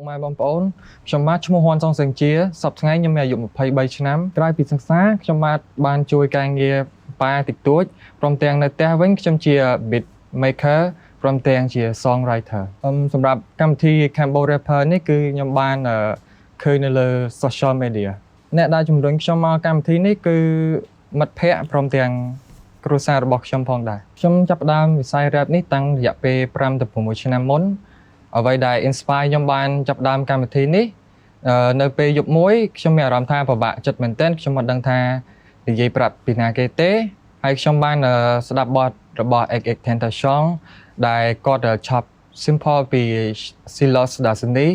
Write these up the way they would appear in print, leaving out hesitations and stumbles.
ពុកម៉ែបងប្អូនខ្ញុំបាទឈ្មោះហ៊ាន់សុងសេងជាសប្តាហ៍ថ្ងៃខ្ញុំមានអាយុ23ឆ្នាំក្រោយពីសិក្សាខ្ញុំបាទបានជួយការងារប៉ាតិចតួចព្រមទាំងនៅផ្ទះវិញខ្ញុំជា beat maker ព្រមទាំងជា songwriter សម្រាប់កម្មវិធី Cambo Rapper នេះគឺខ្ញុំបានឃើញនៅលើ social media អ្នកដែលជំរុញខ្ញុំមកកម្មវិធីនេះគឺមិត្តភ័ក្តិព្រមទាំងគ្រួសាររបស់ខ្ញុំផងដែរខ្ញុំចាប់ផ្ដើមវិស័យ rap នេះតាំងរយៈពេល5ទៅ6ឆ្នាំមុនអ្វីដែល inspire ខ្ញុំបានចាប់ផ្ដើមកម្មវិធីនេះនៅពេលយប់មួយខ្ញុំមានអារម្មណ៍ថាពិបាកចិត្តមែនទែនខ្ញុំមិនដឹងថានិយាយប្រាប់ពីណាគេទេហើយខ្ញុំបានស្ដាប់បទរបស់ XXXTentacion ដែលគាត់ឆប់ simple ពី Silos Dasani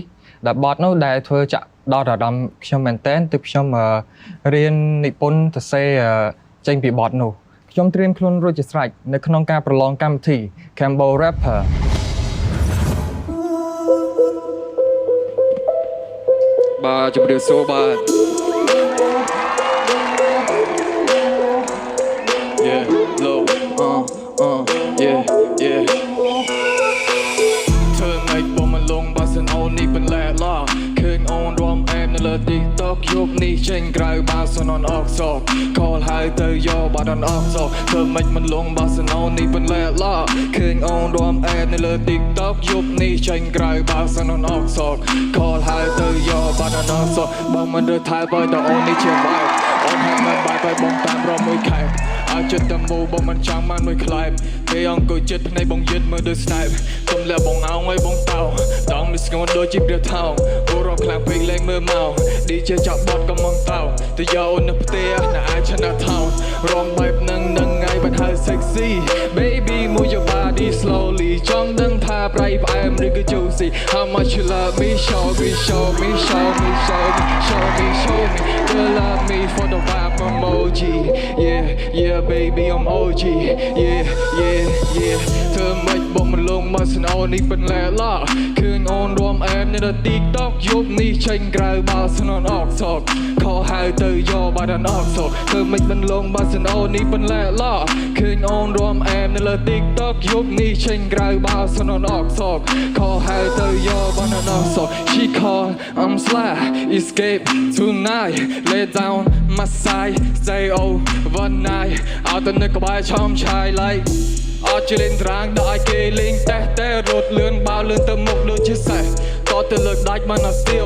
ដែលបទនោះដែលធ្វើចាក់ដល់អារម្មណ៍ខ្ញុំមែនទែនទើបខ្ញុំរៀននិពន្ធសរសេរចេញពីបទនោះខ្ញុំត្រៀមខ្លួនរួចជាស្រេចនៅក្នុងការប្រឡងកម្មវិធី Cambo Rapper បាទជម្រាបសួរបាទ Yeah low yeah yeah ធ្វើម៉េចបងមិនលងបើសិនអូននេះបន្លែឡឃើញអូនរំអែមនៅលើ TikTok យប់នេះចេញក្រៅបើសិនអូនអកសក call ហើយទៅយកបាត់អូនអកសកធ្វើម៉េចមិនលងបើសិនអូននេះបន្លែឡឃើញអូនរំអែមនៅលើ TikTok យប់នេះចេញក្រៅបើសិនអូនអកសក call ហើយទៅយកបាត់អូនអកសកបងមិនរើថែបើតអូននេះជាបែបអូនហាក់មិនបាយបាយបងតាមរមមួយខែឲ្យចិត្តតែមូបងមិនចង់បានមួយខ្លែបពេលអង្គុយចិត្តភ្នែកបងយឹតមើលដូច snipe កុំលាក់បងអោងឲ្យបងតោដងមិនស្ងួនដូចជាព្រាវថោងពូរកខ្លាំងពេកលែងមើលមក DJ ចាប់បត់ក៏មកតោទៅយកអូននៅផ្ទះណាអាចឆណាថោនរំបែបនឹងនឹងថ្ងៃបានហៅ sexy baby move your body slowly ចង់ដឹងថាប្រៃផ្អែមឬក៏ juicy how much you love me show me show me show me show me show me show me you love me for the vibe emoji yeah yeah baby I'm OG yeah yeah yeah ធ្វើម៉េចបងមិនលងមកស្នោនេះប៉ុនលែឡឃើញអូនរំអែមនៅលើ TikTok យប់នេះចេញក្រៅបើស្ននអកសកខហៅទៅយកបាត់អកសកធ្វើម៉េចមិនលងបើស្នោនេះប៉ុនលែឡឃើញអូនរំអែមនៅលើ TikTok យប់នេះចេញក្រៅបើស្ននអកសកខហៅទៅយកបាត់អកសក She call I'm sly escape tonight lay down my side stay overnight ឲ្យទៅនៅក្បែរឆោមឆាយ like អត់ជាលេងត្រាងដល់ឲ្យគេលេងតេះតែរត់លឿនបោលឿនទៅមុខដូចជាសេះតទៅលើកដាច់មិនអត់ស្ទៀវ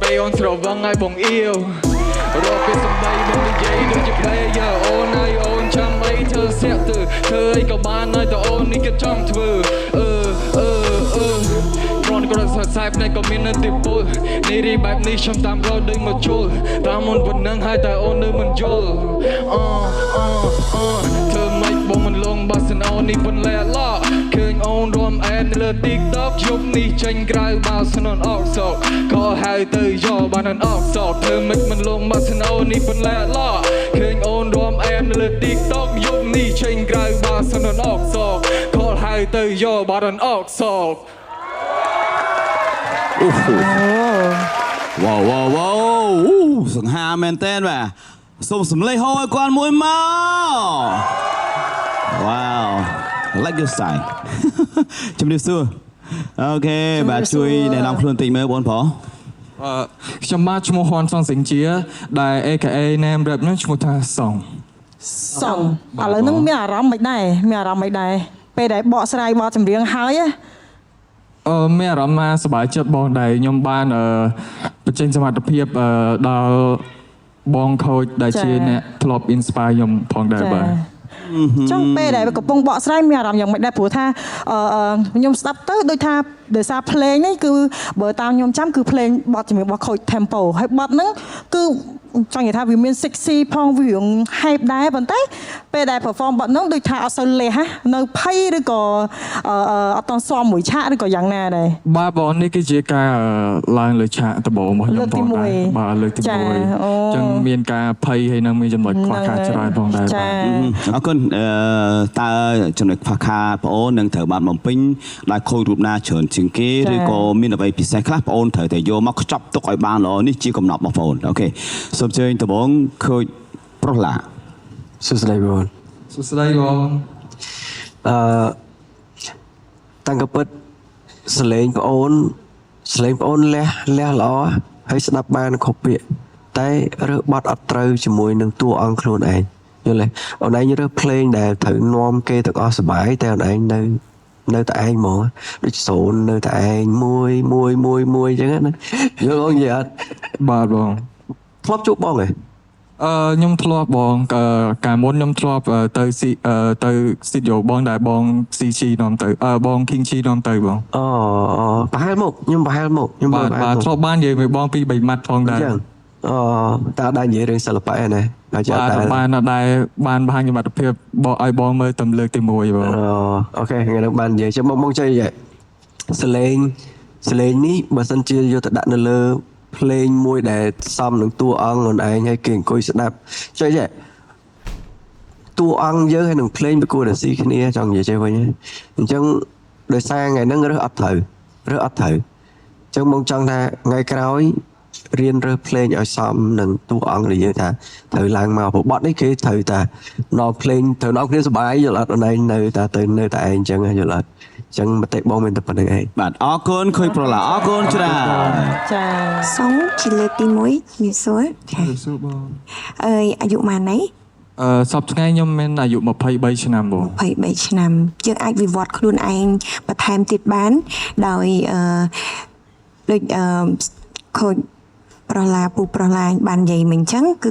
ពេលអូនស្រវឹងឲ្យបងអៀវរកពេលសំដីបងនិយាយដូចជា player អូនហើយអូនចាំអីធ្វើស្ទាក់ទៅធ្វើអីក៏បានហើយតអូននេះក៏ចង់ធ្វើអឺអឺអឺគ្រាន់គ្រាន់សរសៃភ្នែកក៏មាននៅទីពលនេះរីបែបនេះខ្ញុំតាមរកដូចមកជុលតាមមុនប៉ុណ្ណឹងហើយតែអូននៅមិនយល់អអអធ្វើម៉េចបងមិនលងបើសិនអូននេះប៉ុនលែឡឃើញអូនរំអែននៅលើ TikTok យប់នេះចេញក្រៅបើសិនអូនអកសកក៏ហៅទៅយកបានអូនអកសកធ្វើម៉េចមិនលងបើសិនអូននេះប៉ុនលែឡឃើញអូនរំអែននៅលើ TikTok យប់នេះចេញក្រៅបើសិនអូនអកសកក៏ហៅទៅយកបានអូនអកសក អូហូវ៉ាវ៉ាវ៉ាអូសង្ហាមែនតើបាទសូមសម្លេងហោឲ្យគាត់មួយមកវ៉ាវ like your style ជំរាបសួរ OK បាទជួយណែនាំខ្លួនតិចមើលបងប្រុស អឺខ្ញុំបាទឈ្មោះហ៊ាន់សុងសិងជា ដែល AKA name rap ហ្នឹងឈ្មោះថាសុង សុងឥឡូវហ្នឹងមានអារម្មណ៍មិនដែរមានអារម្មណ៍មិនដែរពេលដែលបកស្រាយបទចម្រៀងហើយណា មានអារម្មណ៍ថាសប្បាយចិត្តបងដែលខ្ញុំបានបញ្ចេញសមត្ថភាពដល់បងខូចដែលជាអ្នកធ្លាប់ inspire ខ្ញុំផងដែរបាទ ចង់ពេលដែលកំពុងបកស្រាយមានអារម្មណ៍យ៉ាងម៉េចដែរព្រោះថាអឺអឺខ្ញុំស្ដាប់ទៅដូចថាដោយសារភ្លេងនេះគឺបើតាមខ្ញុំចាំគឺភ្លេងបទចម្រៀងរបស់ខូច tempo ហើយបទហ្នឹងគឺចង់និយាយថាវាមាន sexy ផងវារឿង hype ដែរប៉ុន្តែពេលដែល perform បទហ្នឹងដូចថាអត់សូវលះហ៎នៅភ័យឬក៏អត់តន់សមមួយឆាកឬក៏យ៉ាងណាដែរ បាទបងនេះគឺជាការឡើងលើឆាកដំបូងរបស់ខ្ញុំ លើកទី ផងដែរ មួយ បាទលើកទី ចា 1អ អូ ញ្ចឹងមានការភ័យហើយនឹងមានចំណុចខ្វះខាតច្រើនផងដែរ ចា បាទ អរគុណតើចំណុចខ្វះខាតបងអូននឹងត្រូវបានបំពេញដោយខូចរូបណាច្រើនជាងគេឬក៏មានអ្វីពិសេសខ្លះបងអូនត្រូវតែយកមកខ្ចប់ទុកឲ្យបានល្អនេះជាកំណត់របស់បងអូន OK សូមអញ្ជើញដំបងខូចប្រុសឡា សួស្តីបង សួស្តីបង អឺតាំងក៏ពិតសលេងប្អូន សលេងបងអូនលះលះល្អហើយស្ដាប់បានគ្រប់ពាក្យតែរើសបទអត់ត្រូវជាមួយនឹងតួអង្គខ្លួនឯងយល់ទេ?អូនឯងរើសភ្លេងដែលត្រូវនាំគេទាំងអស់សប្បាយតែអូនឯងនៅនៅតែឯងហ្មងដូចសូននៅតែឯងមួយមួយមួយមួយអញ្ចឹងណាយល់បងនិយាយអត់? បាទបង។ ធ្លាប់ជួបបងហ៎? ខ្ញុំធ្លាប់បងកាលមុនខ្ញុំធ្លាប់ទៅស៊ីទៅ studio បងដែលបង CG នាំទៅបង King G នាំទៅបង។ អូអូប្រហែលមកខ្ញុំប្រហែលមកខ្ញុំ បាទបាទធ្លាប់បាននិយាយមួយបងពីរបីម៉ាត់ផងដែរ។ អញ្ចឹងអូតើដែរនិយាយរឿងសិល្បៈឯណាហើយចា? បាទ តែ បានអត់ដែរបានបង្ហាញសមត្ថភាពបងឲ្យបងមើលតែលើកទី1បង។ អូ okay ថ្ងៃនេះបាននិយាយចាំបងបងចេះនិយាយសលេងសលេងនេះបើសិនជាយកទៅដាក់នៅលើភ្លេងមួយដែលសមនឹងតួអង្គខ្លួនឯងហើយគេអង្គុយស្ដាប់ចេះចេះតួអង្គយើងហើយនឹងភ្លេងវាគួរតែស៊ីគ្នាចង់និយាយចេះវិញអញ្ចឹងដោយសារថ្ងៃហ្នឹងរើសអត់ត្រូវរើសអត់ត្រូវអញ្ចឹងបងចង់ថាថ្ងៃក្រោយរៀនរើសភ្លេងឲ្យសមនឹងតួអង្គដែលយើងថាត្រូវឡើងមកព្រោះបទនេះគេត្រូវតែនាំភ្លេងត្រូវនាំគ្នាសប្បាយយល់អត់?អូនឯងនៅតែទៅនៅតែឯងអញ្ចឹងយល់អត់?អញ្ចឹងមតិបងមានតែប៉ុណ្្នឹងឯង។ បាទអរគុណខុយប្រឡាអរគុណច្រើន។ ចា។ សុងជាលើកទី1ជំរាបសួរចា។ សួរបង។ អើយអាយុប៉ុន្មានណី? សប្តាហ៍ថ្ងៃខ្ញុំមានអាយុ23ឆ្នាំបង។ 23ឆ្នាំយើងអាចវិវត្តខ្លួនឯងបន្ថែមទៀតបានដោយដូចខូចប្រុសឡាពូប្រុសឡាបាននិយាយមិញអញ្ចឹងគឺ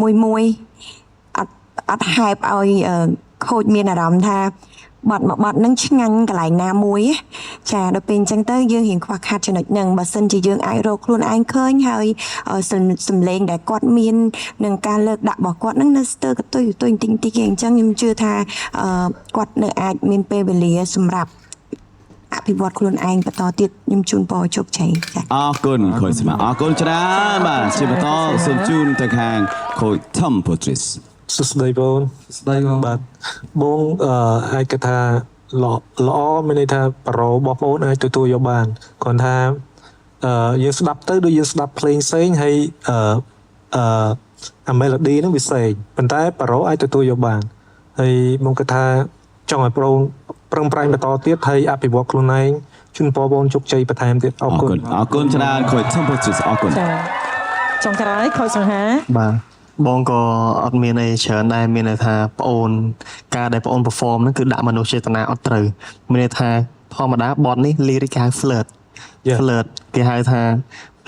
មួយមួយអត់អត់ហែបឲ្យខូចមានអារម្មណ៍ថាបត់មួយបត់ហ្នឹងឆ្ងាញ់កន្លែងណាមួយណាចាដល់ពេលអញ្ចឹងទៅយើងរៀងខ្វះខាតចំណុចហ្នឹងបើសិនជាយើងអាចរកខ្លួនឯងឃើញហើយសំលេងដែលគាត់មាននឹងការលើកដាក់របស់គាត់ហ្នឹងនៅស្ទើរកតុយកតុយបន្តិចបន្តិចឯងអញ្ចឹងខ្ញុំជឿថាគាត់នៅអាចមានពេលវេលាសម្រាប់អភិវឌ្ឍខ្លួនឯងបន្តទៀតខ្ញុំជូនពរជោគជ័យចា៎។ អរគុណខូចស្មាអរគុណច្រើនបាទជាបន្តសូមជូនទៅខាងខូច Tempo Tris។ សួស្តីបង។ ស្ដីបង។ បាទបងអាចគិតថាល្អល្អមានន័យថាប្រូរបស់បងអាចទទួលយកបានគ្រាន់ថាយើងស្ដាប់ទៅដូចយើងស្ដាប់ភ្លេងផ្សេងហើយអឺអឺអា melody ហ្នឹងវាផ្សេងប៉ុន្តែប្រូអាចទទួលយកបានហើយបងគិតថាចង់ឲ្យប្រូប្រឹងប្រែងបន្តទៀតហើយអភិវឌ្ឍខ្លួនឯងជូនពរបងជោគជ័យបន្ថែមទៀតអរ អរ គុណ។ គុណអរគុណច្រើនខូច Tempo Tris អរគុណ។ ចាចុងក្រោយខូចសង្ហា។ បាទបងក៏អត់មានអីច្រើនដែរមានន័យថាប្អូនការដែលប្អូន perform ហ្នឹងគឺដាក់មនុស្សចេតនាអត់ត្រូវមានន័យថាធម្មតាបទនេះ lyric គេហៅ flirt flirt គេហៅថា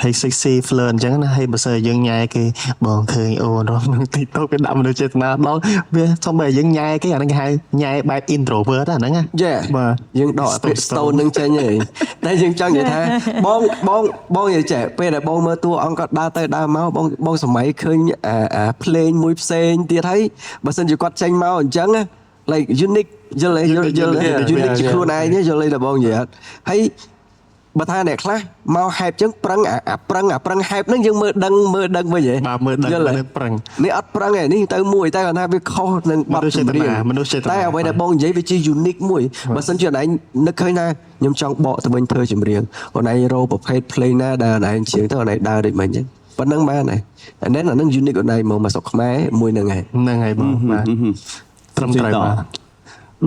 ហើយ sexy flirt អញ្ចឹងណាហើយបើសិនជាយើងញ៉ែគេបងឃើញអូនរំក្នុង TikTok គេដាក់មនុស្សចេតនាដល់វាសំបីយើងញ៉ែគេអាហ្នឹងគេហៅញ៉ែបែប introvert អាហ្នឹងណា Yeah. បាទ។ យើងដកពាក្យ stone នឹងចេញឯងតែយើងចង់និយាយថាបងបងបងនិយាយចេះពេលដែលបងមើលតួអង្គគាត់ដើរទៅដើរមកបងបងសម័យឃើញអាភ្លេងមួយផ្សេងទៀតហើយបើសិនជាគាត់ចេញមកអញ្ចឹងណា like unique យល់ទេ?យល់យល់ unique ជាខ្លួនឯងយល់ទេដល់បងនិយាយអត់?ហើយបើថាអ្នកខ្លះមកហែបចឹងប្រឹងអាអាប្រឹងអាប្រឹងហែបហ្នឹងយើងមើលដឹងមើលដឹងវិញហ៎ បាទមើលដឹង យល់ទេ? មើលប្រឹង នេះអត់ប្រឹងទេនេះទៅមួយតែគាត់ថាវាខុសនឹងបទចម្រៀង មនុស្សចេតនា តែអ្វីដែលបងនិយាយវាជា unique មួយបើសិនជាអូនឯងនឹកឃើញថាខ្ញុំចង់បកទៅវិញធ្វើចម្រៀងអូនឯងរកប្រភេទភ្លេងណាដែលអូនឯងច្រៀងទៅអូនឯងដើរដូចមិញអញ្ចឹងប៉ុណ្ណឹងបានហើយ and then អានឹង unique អូនឯងមកមកស្រុកខ្មែរមួយហ្នឹងហើយ។ ហ្នឹងហើយបងបាទត្រឹមត្រូវបាទ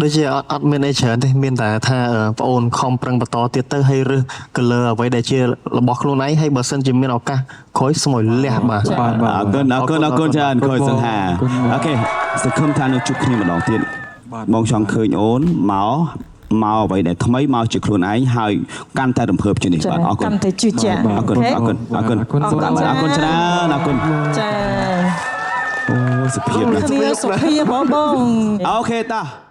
ដូចជាអត់អត់មានអីច្រើនទេមានតែថាប្អូនខំប្រឹងបន្តទៀតទៅហើយរើស color អ្វីដែលជារបស់ខ្លួនឯងហើយបើសិនជាមានឱកាសក្រោយស្មោយលះបាទ។ បាទបាទ។ អរគុណអរគុណអរគុណច្រើនខូចសង្ហា okay សង្ឃឹមថានឹងជួបគ្នាម្ដងទៀតបងចង់ឃើញអូនមកមកអ្វីដែលថ្មីមកជាខ្លួនឯងហើយកាន់តែរំភើបជាងនេះបាទអរគុណ។ កាន់តែជឿជាក់។ អរគុណអរគុណអរគុណអរគុណច្រើនអរគុណ។ ចា។ អូសុភាពណាស់ គ្នាសុភាពបងបង។ Okay តោះ។